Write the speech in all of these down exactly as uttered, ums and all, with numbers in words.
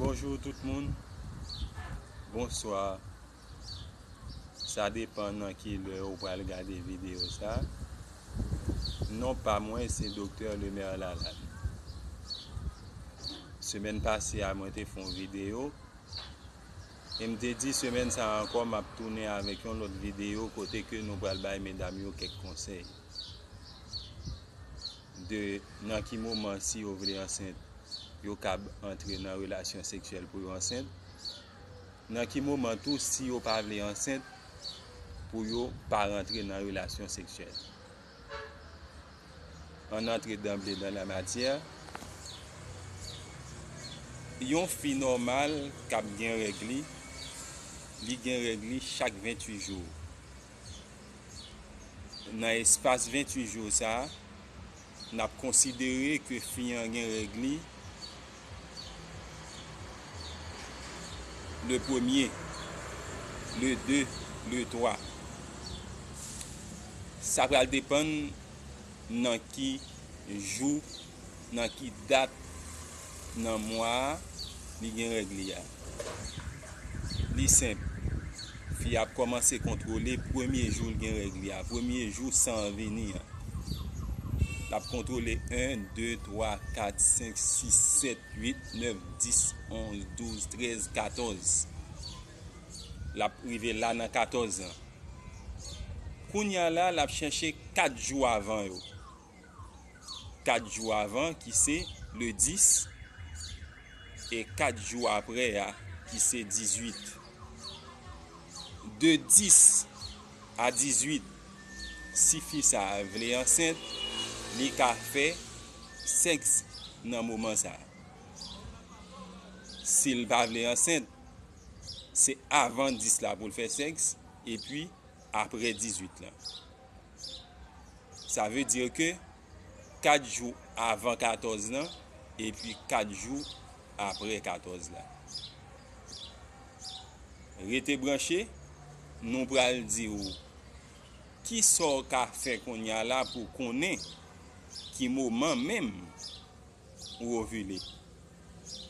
Bonjou tout moun. Bonswa. Sa depann nan ki lè ou pral gade videyo sa. Non pa mwen, se Doktè Lemaire Lalanne. Semèn pase a, mwen te fè yon videyo. E m te di semèn sa a ankò, m ap tounen avèk yon lòt videyo kote ke nou pral bay medam yo kèk konsèy. De nan ki moman, si yo vle ansent, yo kab antre nan relasyon seksyèl pou yo ansent. Nan ki moman tou, si yo pa vle ansent, pou yo pa rantre nan relasyon seksyèl. Ann antre danble dan la matyè. Yon fi nòmal k ap gen règ li, li gen règ li chak ventuit jou. Nan espas ventuit jou sa a, n ap konsidere ke fi an gen règ li le premye, le de, le twa. Sa pral depann nan ki jou, nan ki dat nan mwa a li gen règ li a. Li senp. Fi a ap kòmanse kontwole premye jou l gen règ li a, premye jou san an vini an. L ap kontwole en, de, twa, kat, senk, sis, sèt, uit, nèf, dis, onz, douz, trèz, katòz. L ap rive la nan katòz an. Kounye a la, l ap chèche kat jou avan yo. Kat jou avan, ki se le dis, e kat jou apre a, ki se dizuit. De dis a dizuit, si fi sa a vle ansent, li ka fè sèks nan moman sa a. Si l pa vle ansent, se avan dis la pou l fè sèks, epi apre dizuit la. Sa vle di ke kat jou avan katòz lan, epi kat jou apre katòz la. Rete branche, nou pral di w kisa w ka fè kounye a la pou konnen ki moman menm ou ovile.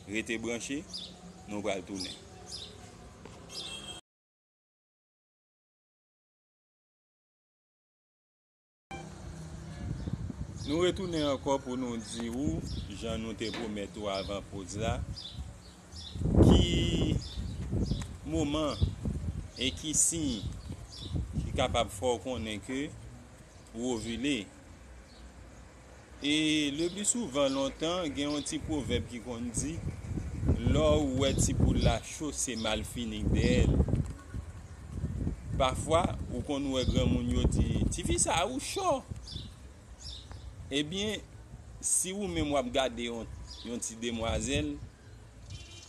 Rete branche, nou pral tounen. Nou retounen ankò pou nou di ou, jan nou te pwomèt ou avan poz la, ki moman e ki siy ki kapab fè w konnen ke ou ovile. E le pli souvan, lontan, gen yon ti pwovèb ki konn di, lè w wè ti poul la cho, se malfini k dèyè l. Pafwa, ou konn wè granmoun yo di, "Tifi sa a, ou cho!" Ebyen, si ou menm w ap gade yon, yon ti demwazèl,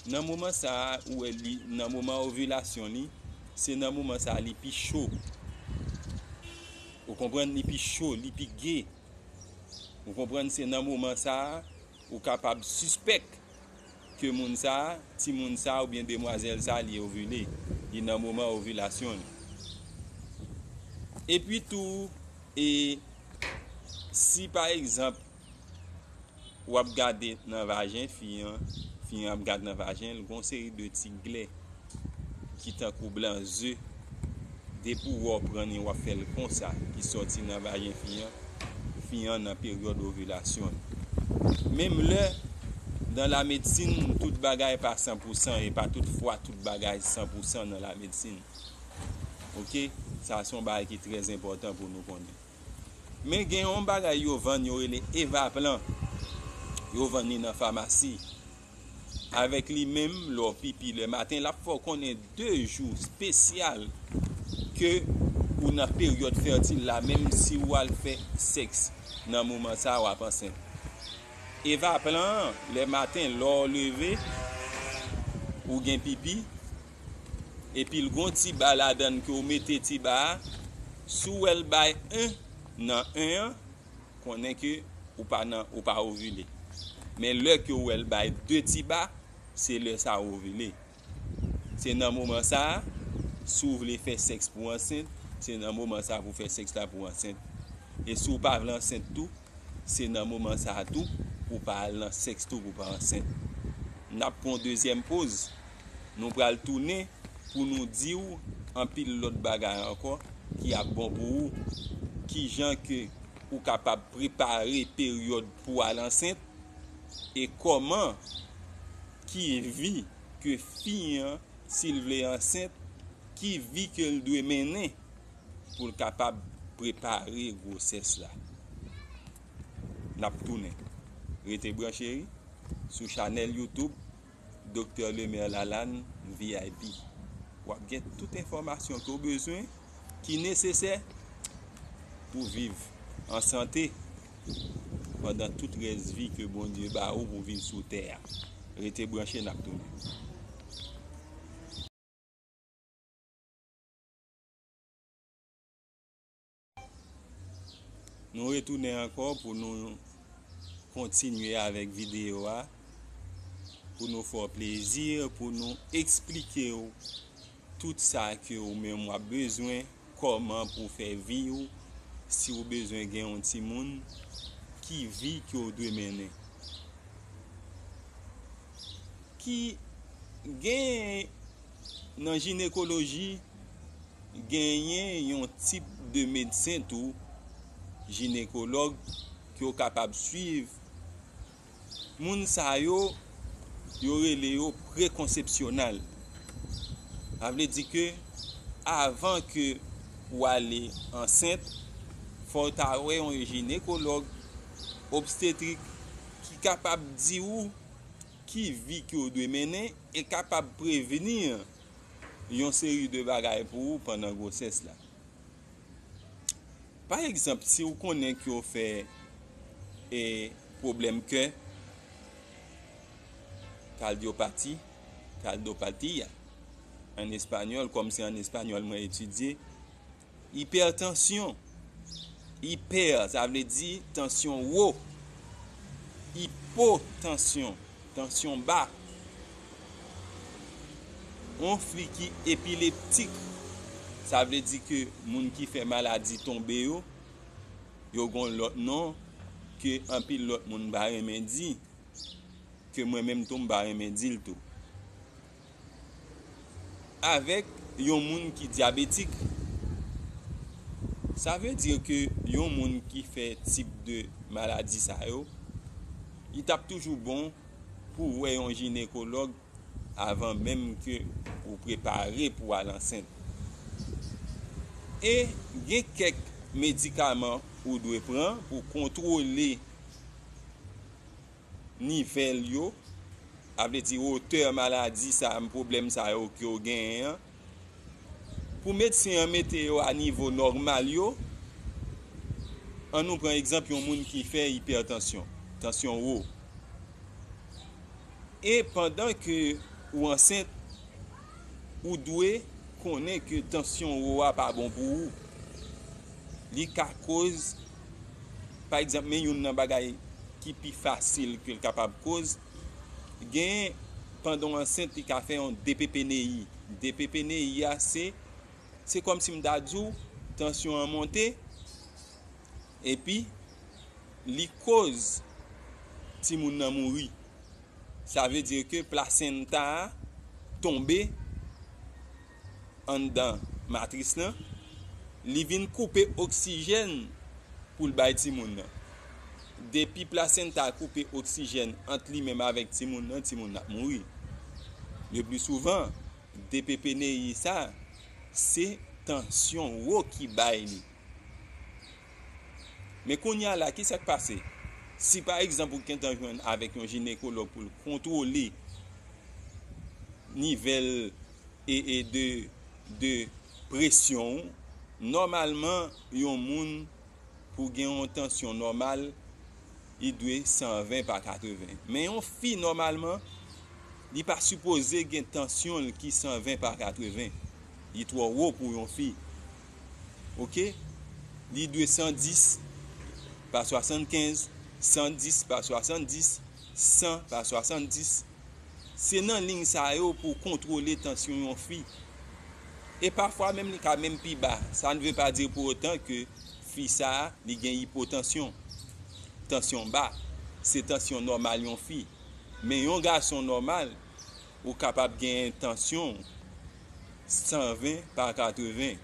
nan moman sa a, ou wè li, nan moman ovilasyon li, se nan moman sa a li pi cho. Ou konprann? Li pi cho, li pi ge. Ou konprann? Se nan moman sa a, ou kapab sispèk ke moun sa a, timoun sa a oubyen demwazèl sa a, li ovile. Li nan moman ovilasyon li. Epi tou, e si pa egzanp, w ap gade nan vajen fi an, fi an ap gad nan vajen l, gon seri de ti glè ki tankou blan ze. Depi w wè w pran li, w ap fè l konsa, ki sòti nan vajen fi an, fi an nan peryòd ovilasyon l. Menm lè, dan la medsin, tout bagay pa san pou san, e pa tout fwa tout bagay san pou san nan la medsin. Oke? Sa se yon bagay ki trè enpòtan pou nou konnen. Men gen yon bagay yo vann, yo rele Evaplan. Yo vann li nan famasi. Avèk li menm, lè w pipi lè maten, l ap fè w konnen de jou espesyal ke ou nan peryòd fètil la, menm si w al fè sèks nan moman sa a, w ap ansent. Evaplan an, lè maten, lè w leve, ou gen pipi, epi l gon ti ba ladan l ke w mete ti ba a, si w wè l bay en nan en an, konnen ke ou pa nan, ou pa ovile. Men lè ke w wè l bay de ti ba, se lè sa a w ovile. Se nan moman sa a, si w vle fè sèks pou w ansent, se nan moman sa a pou w fè sèks la pou w ansent. E si w pa vle ansent tou, se nan moman sa a tou pou w pa al nan sèks tou pou w pa ansent. N ap pran yon dezyèm poz. Nou pral tounen pou nou di w anpil lòt bagay ankò ki ap bon pou ou. Kijan ke ou kapab prepare peryòd pou w al ansent e kòman, ki vi ke fi an, si l vle ansent, ki vi ke l dwe mennen pou l kapab prepare gwosès la. N ap tounen. Rete branche wi, sou chanèl YouTube Doktè Lemaire Lalanne V I P. W ap gen tout enfòmasyon ke w bezwen, ki nesesè pou viv an sante pandan tout rès vi ke Bondye ba ou pou viv sou tè a. Rete branche, n ap tounen. Nou retounen ankò pou nou kontinye avèk videyo a, pou nou fè w plezi, pou nou eksplike w tout sa ke ou menm w ap bezwen, kòman pou w fè vi w, si w bezwen gen yon timoun, ki vi ke w dwe mennen. Ki gen nan jinekoloji, genyen yon tip de medsen tou, jinekològ, ke w kapab swiv. Moun sa yo, yo rele yo prekonsepsyonal. Sa vle di ke avan ke w ale ansent, fò w ta wè yon jinekològ obstetrik ki kapab di w ki vi ke w dwe mennen e kapab prevni yon seri de bagay pou ou pandan gwosès la. Pa egzanp, si w konnen ke w fè, e, pwoblèm kè, cardiopathy, cardiopatía, an espanyòl, kòm se an espanyòl mwen etidye, ipètansyon. Ipè, sa vle di tansyon wo. Ipotansyon, tansyon ba. Yon fi ki epileptik, sa vle di ke moun ki fè maladi tonbe yo, yo gon lòt non ke anpil lòt moun pa renmen di, ke mwen menm tou m pa renmen di l tou. Avèk yon moun ki dyabetik, sa vle di ke yon moun ki fè tip de maladi sa yo, li t ap toujou bon pou w wè yon jinekològ avan menm ke ou prepare pou w al ansent. E gen kèk medikaman ou dwe pran pou kontwole nivèl yo, sa vle di wotè maladi sa, pwoblèm sa yo ke w genyen an. Pou medsen an mete yo a nivo nòmal yo, ann nou pran egzanp yon moun ki fè ipètansyon, tansyon wo. E pandan ke ou ansent, ou dwe konnen ke tansyon wo a pa bon pou ou. Li ka koz, pa egzanp, men youn nan bagay ki pi fasil ke l kapab koz, gen, pandan w ansent, li ka fè yon D P P N I. D P P N I a, se, se kòmsi m ta di w, tansyon an monte, epi li koz timoun nan mouri. Sa vle di ke plasenta a tonbe anndan matris lan, li vin koupe oksijèn pou l bay timoun nan. Depi plasenta a koupe oksijèn ant li menm avèk timoun nan, timoun nan ap mouri. Le pli souvan, D P P N I sa, se tansyon wo ki bay li. Men kounye a la, ki sa k pase? Si pa egzanp ou gentan jwenn avèk yon jinekològ pou l kontwole nivèl e, e de, de presyon w, nòmalman, yon moun pou gen yon tansyon nòmal, li dwe san ven pa katreven. Men yon fi, nòmalman, li pa sipoze gen tansyon l ki san ven pa katreven. Li twò wo pou yon fi. Oke? Li dwe san dis pa swasannkenz, san dis pa swasanndis, san pa swasanndis. Se nan liy sa yo pou w kontwole tansyon yon fi. E pafwa menm li ka menm pi ba. Sa ne veut pas dire pour autant ke fi sa a, li gen ipotansyon. Tansyon ba, se tansyon nòmal yon fi. Men yon gason nòmal, ou kapab gen tansyon san ven pa katreven.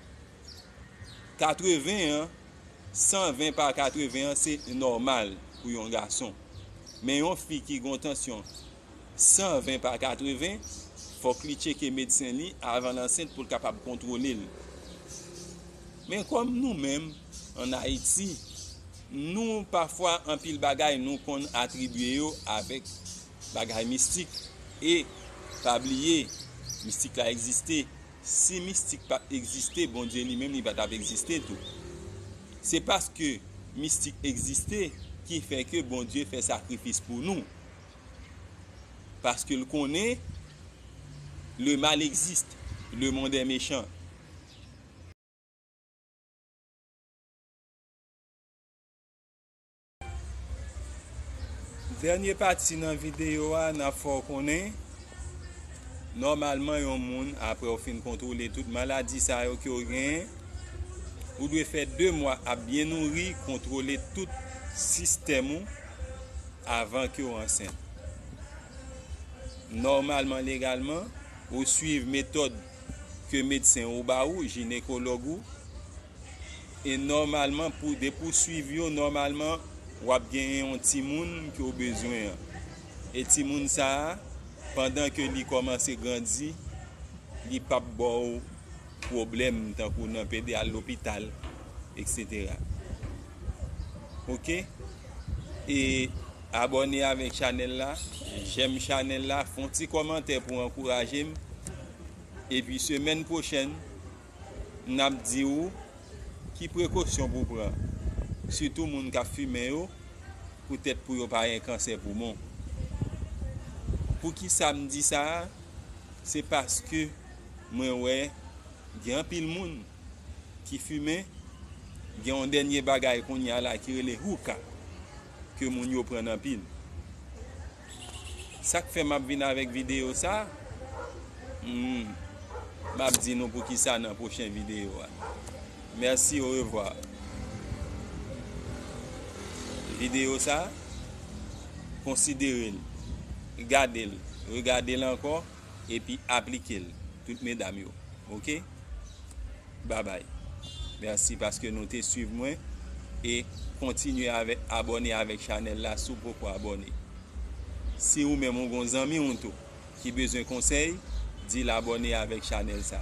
Katreven an, san ven pa katreven an se nòmal pou yon gason. Men yon fi ki gen tansyon san ven pa katreven, fòk li tcheke medsen li avan l ansent pou l kapab kontwole l. Men kòm nou menm, ann Ayiti, nou pafwa anpil bagay nou konn atribye yo avèk bagay mistik. E pa bliye, mistik la egziste. Si mistik pa t egziste, Bondye li menm li pa t ap egziste tou. Se paske mistik egziste ki fè ke Bondye fè sakrifis pou nou. Paske l konnen le mal existe, le monde est méchant. Dènye pati nan videyo a, n ap fè w konnen, nòmalman yon moun, apre w fin kontwole tout maladi sa yo ke w genyen, ou dwe fè de mwa ap byen nouri, kontwole tout sistèm ou avan ke w ansent. Nòmalman, legalman, ou swiv metòd ke medsen ou ba ou, jinekològ ou, e nòmalman, pou, depi w swiv yo, nòmalman, w ap genyen yon timoun ke w bezwen an. E timoun sa a, pandan ke li kòmanse grandi, li p ap ba w pwoblèm tankou nan pede al lopital, etsetera. Oke? E abòne avèk chanèl la, jèm chanèl la, fè yon ti kòmantè pou ankouraje m. Epi semèn pwochèn, n ap di w ki prekosyon pou w pran, sitou moun k ap fimen yo, poutèt pou yo pa gen kansè poumon. Poukisa m di sa a? Se paske mwen wè gen anpil moun ki fimen, gen yon dènye bagay kounye a la ki rele houka, ke moun yo pran anpil. Sa k fè m ap vin avèk videyo sa, hmm, m ap di nou poukisa nan pwochen videyo a. Mèsi, orevwa. Videyo sa, konsidere l, gade l, regade l ankò, epi aplike l, tout medam yo. Oke? Babay. Mèsi paske nou te swiv mwen e kontinye avè, abòne avèk chanèl la si w poko abòne. Si ou menm ou gon zanmi w tou ki bezwen konsèy, di l abòne avèk chanèl sa.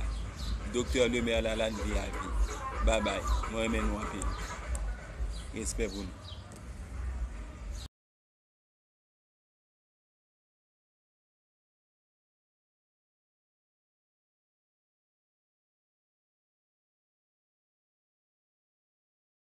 Doktè Lemaire Lalane V I P. Babay. Mwen renmen nou anpil. Respè pou nou.